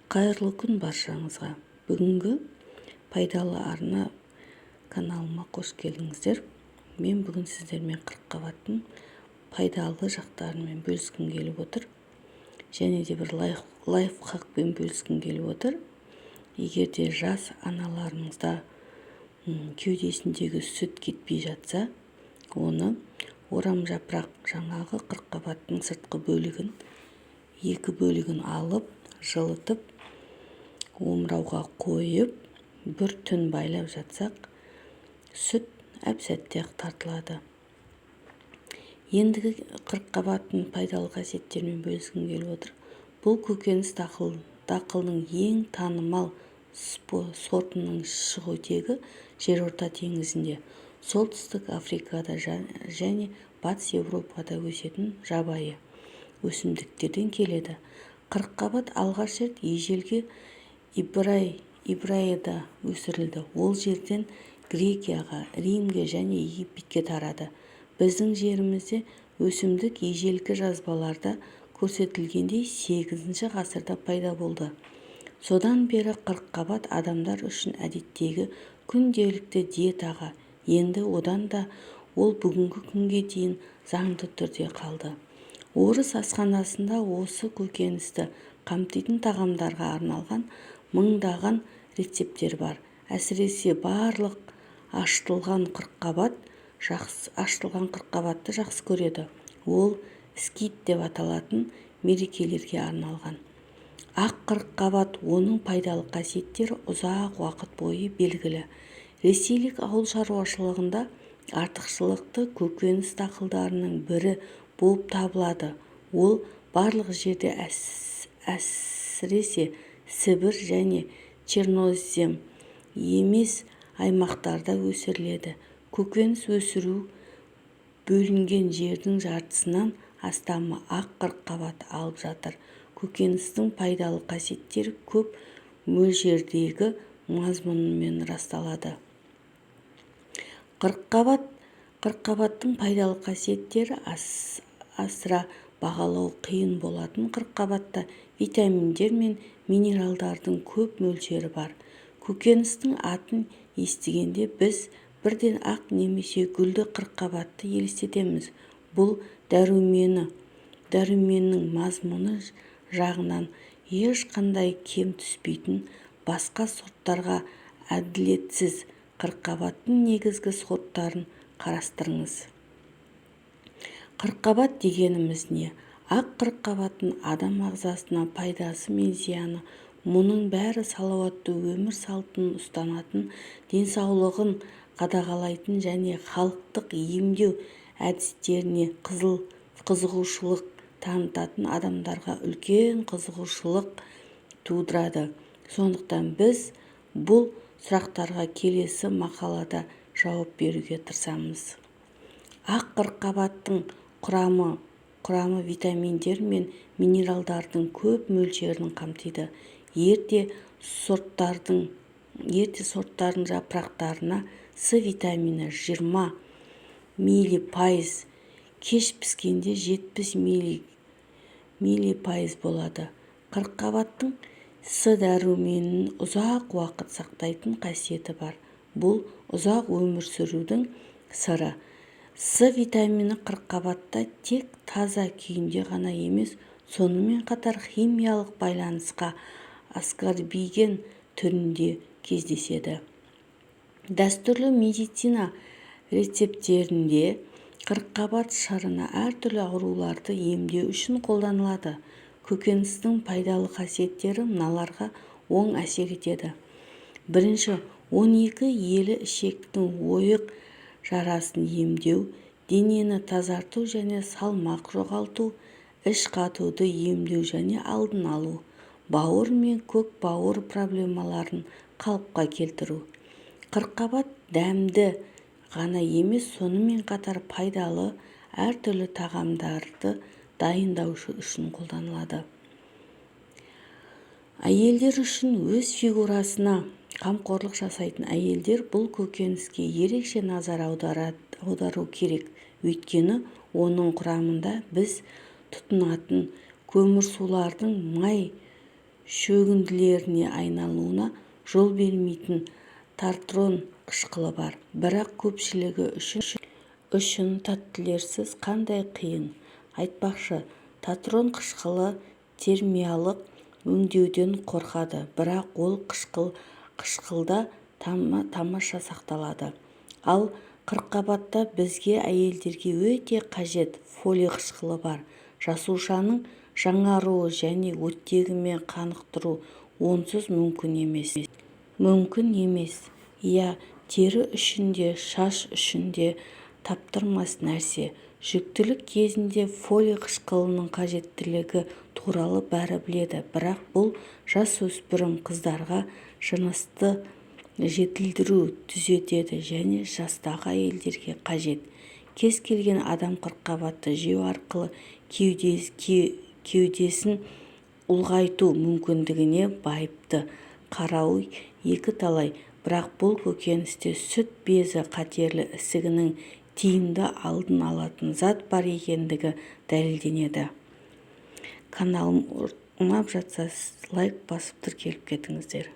Қайырлы күн баршаңызға! Бүгінгі Пайдалы арна каналыма қош келдіңіздер. Мен бүгін сіздермен қырыққабаттың пайдалы жақтарымен бөліскім келіп отыр және де бір лайфхакпен бөліскім келіп отыр. Егер де жас аналарыңызда кеудесіндегі сүт кетпей жатса, оны орам жапырақ, жаңағы қырыққабаттың сыртқы бөлігін, екі бөлігін алып, жылытып, омырауға қойып, бір түн байлап жатсақ, сүт әп-сәтте-ақ тартылады. Ендігі қырыққабаттың пайдалы қасиеттерімен бөліскім келіп отыр. Бұл көкөніс дақылының ең танымал сортының шығу тегі Жерорта теңізінде, Солтүстік Африкада және Батыс Еуропада өсетін жабайы өсімдіктерден келеді. Қырыққабат алғаш рет ежелгі Ибрайда өсірілді. Ол жерден Грекияға, Римге және Египетке тарады. Біздің жерімізде өсімдік ежелгі жазбаларда көрсетілгендей, 8 ғасырда пайда болды. Содан бері қырыққабат адамдар үшін әдеттегі күнделікті диетаға енді, одан да ол бүгінгі күнге дейін заңды түрде қалды. Орыс асханасында осы көкөністі қамтитын тағамдарға арналған мыңдаған рецепттер бар. Әсіресе барлық ашытылған қырыққабатты жақсы көреді. Ол скит деп аталатын мерекелерге арналған. Ақ қырыққабат, оның пайдалы қасиеттері ұзақ уақыт бойы белгілі. Ресейлік ауыл шаруашылығында артықшылықты көкөніс дақылдарының бірі болып табылады. Ол барлық жерде, әсіресе Сібір және чернозем емес аймақтарда өсіріледі. Көкөніс өсіру бөлінген жердің жартысынан астамы ақ қырыққабат алып жатыр. Көкөністің пайдалы қасиеттері көп мөлшердегі мазмұнымен расталады. Қырыққабаттың пайдалы қасиеттері асыра бағалау қиын болатын. Қырыққабатта витаминдер мен минералдардың көп мөлшері бар. Көкөністің атын естігенде біз бірден ақ немесе гүлді қырыққабатты елестетеміз. Бұл дәруменнің мазмұны жағынан ешқандай кем түспейтін басқа сорттарға әділетсіз. Қырыққабаттың негізгі сорттарын қарастырыңыз. Қырыққабат дегеніміз не? Ақ қырыққабаттың адам ағзасына пайдасы мен зияны — мұның бәрі салауатты өмір салтын ұстанатын, денсаулығын қадағалайтын және халықтық емдеу әдістеріне қызығушылық танытатын адамдарға үлкен қызығушылық тудырады. Сондықтан біз бұл сұрақтарға келесі мақалада жауап беруге тырысамыз. Ақ қырыққабаттың құрамы витаминдер мен минералдардың көп мөлшерін қамтиды. Ерте сорттардың жапырақтарына С витамині 20 милли пайыз, кеш піскенде 70 милли пайыз болады. Қырыққабаттың С дәруменін ұзақ уақыт сақтайтын қасиеті бар. Бұл — ұзақ өмір сүрудің сыры. С витамині қырыққабатта тек таза күйінде ғана емес, сонымен қатар химиялық байланысқан аскорбинген түрінде кездеседі. Дәстүрлі медицина рецепттерінде қырыққабат шырыны әртүрлі ауруларды емдеу үшін қолданылады. Көкөністің пайдалы қасиеттері мыналарға оң әсер етеді: бірінші, 12 елі ішектің ойық жарасын емдеу, денені тазарту және салмақ жоғалту, іш қатуды емдеу және алдын алу, бауыр мен көк бауыр проблемаларын қалыпқа келтіру. Қырыққабат дәмді ғана емес, сонымен қатар пайдалы, әртүрлі тағамдарды дайындау үшін қолданылады. Әйелдер үшін. Өз фигурасына қамқорлық жасайтын әйелдер бұл көкөніске ерекше назар аудару керек, өйткені оның құрамында біз тұтынатын көмірсулардың май Шөгінділеріне айналуына жол бермейтін тартрон қышқылы бар. Бірақ көпшілігі үшін тәттілерсіз қандай қиын. Айтпақшы, татрон қышқылы термиялық өңдеуден қорқады, бірақ ол қышқыл қышқылда тамаша сақталады. Ал қырыққабатта бізге, әйелдерге өте қажет фолий қышқылы бар. Жасушаның жаңаруы және оттегімен қанықтыру онсыз мүмкін емес. Мүмкін емес. Иә, тері үшін де, шаш үшін де таптырмас нәрсе. Жүктілік кезінде фолий қышқылының қажеттілігі туралы бәрі біледі, бірақ бұл жасөспірім қыздарға жынысты жетілдіру, түзетеді және жастағы әйелдерге қажет. Кез келген адам қырыққабатты жеу арқылы кеудесін ұлғайту мүмкіндігіне байыпты қарауы екіталай, бірақ бұл көкөністе сүт безі қатерлі ісігінің тиімді алдын алатын зат бар екендігі дәлелденді. Каналым ұнап жатса, лайк басып, тіркеліп кетіңіздер.